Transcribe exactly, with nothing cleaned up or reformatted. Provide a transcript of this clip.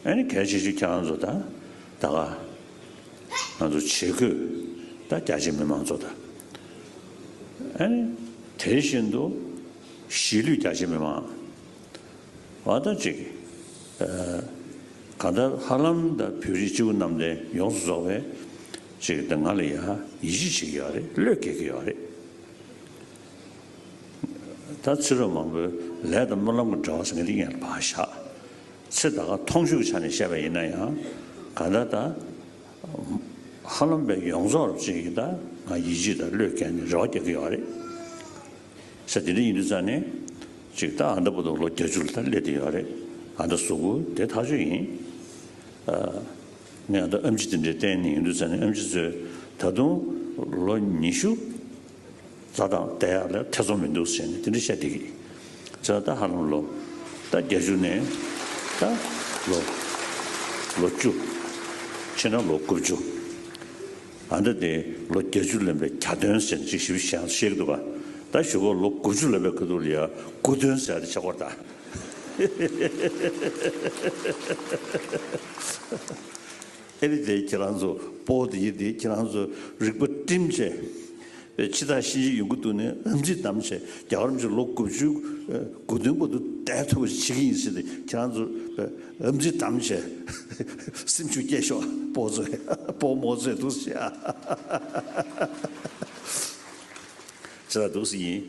ཨ་ནི་གལ་ཆེ་ཤོས་ཁྱེད་རང་ཚོ་ད་ད་ག་ང་ཚོ་བྱེད་སྒོ་ད་རྒྱ་ཆེ་མི་མང་ཚོ་ད་ཨ་ནི་དེ་བཞིན་དུ་གཞིས་ལུས་རྒྱ་ཆེ་མི་མང་བ་ད་ཅིག་གང་ལྟར་ཧ་ལམ་ད་བོད་རིགས་སྤྱི་བོ་གནམ་བསྟན་ཡོངས་སུ་རྫོགས་པའི་ཅིག་ད་ང་ལ་ཡ་ཡིད་ཆེས་བྱེད་ཀྱི་ཡོད་རེད། བློས་འགེལ་གྱི་ཡོད་རེད། ད་ཕྱི་རོལ་མང་པོའི་ལས་དང་སྨོན་ལམ་གྱི་འབྲེལ་བ་ཟེར་མཁན་དེ་ཡང་ཕར་བཞག་ཚེ་ད་ག་མཐོང་ཆོས་ཀྱི་ཆ་ནས་བཤད་པ་ཡིན་ན་ཡང་གང་ལྟར་ད་ཧ་ལམ་པའི་ཡོངས་རྫོགས་རབ་ཅིག་གིས་ད་ང་ཡིད་ཆེས་དང་བློས་འགེལ་ནས་རེ་བ་རྒྱག་གི་ཡོད་རེད། ས་དེ་འདྲ་ཡིན་དུས་ཙང་ནས་ཅིག་ད་ཨ་མདའ་བར་དུ་ལོ་བརྒྱད་ཅུ་ལ་ད་སླེབས་བསྡད་ཡོད་རེད། ཨ་མདའ་གཟུགས་པོ་དེ་ཐག་ཆོད་ཡིན། ངས་ཨ་མདའ་ཨེམ་ཆི་དེ་འདྲའི་བསྟན་ནས་ཡིན་དུས་ཙང་ནས་ཨེམ་ཆི་ཚོས་ད་དུང་ལོ་ཉི་ཤུ་རྩ་དང་བསྡད་ཡག་ལ་ཐེ་ཚོམ་མི་འདུག་ཟེར་ནས་དེ་འདྲ་བཤད་བསྡད་ཀྱི། ཚེ་ད་ཧ་ལམ་ལོ་ད་བརྒྱད་ཅུ་ནས་ད་ལོ་ལོ་བཅུ་ཕྱིན་ན་ལོ་དགུ་བཅུ། ཨ་མདའ་དེ་ལོ་བརྒྱད་ཅུ་ལོན་པའི་གྱ་སྟོན་ཟེར་ནས་ཅིག་ཞིབ་ཞིབ་བཤད་ཀྱི་འདུག་ག་ད་གཞུག་གུ་ལོ་དགུ་བཅུ་ལོན་པའི་ཁ་ཐུག་ལ་ཡ་དགུ་སྟོན་ཟེར་ཡ་དེ་ཆགས་ཀྱི་ཡོད་རེད་ད། ཨེ་ནི་དེ་ཁྱེད་རང་ཚོ་སྤོ་དེ་ཡི་དེ་ཁྱེད་རང་ཚོ་རིག་པ་བསྒྲིམས་བྱས། ཕྱི་ཐག་ཤིང་བྱི་ཡོང་གི་འདུག་ནས་ཨམ་ཚིག་བསྡམས་བྱས་རྒྱལ་བ་རིན་པོ་ཆེ་ལོ་དགུ་བཅུ་དགུ་སྟོན་བར་དུ་བསྡད་ཐུབ་པ་ཞིག་བྱེད་ཀྱི་ཡིན་ཟེར་ཏེ་ཁྱེད་རང་ཚོ་ཨམ་ཚིག་བསྡམས་བྱས་སེམས་ཤུགས་སྐྱེད་ཤོག་སྤོ་ཚོས་སྤོ་རྨོ་ཚོས་འདུག་ཟེར་ཡ། ཅི་ལ་འདུག་ཟེར་ཡིན།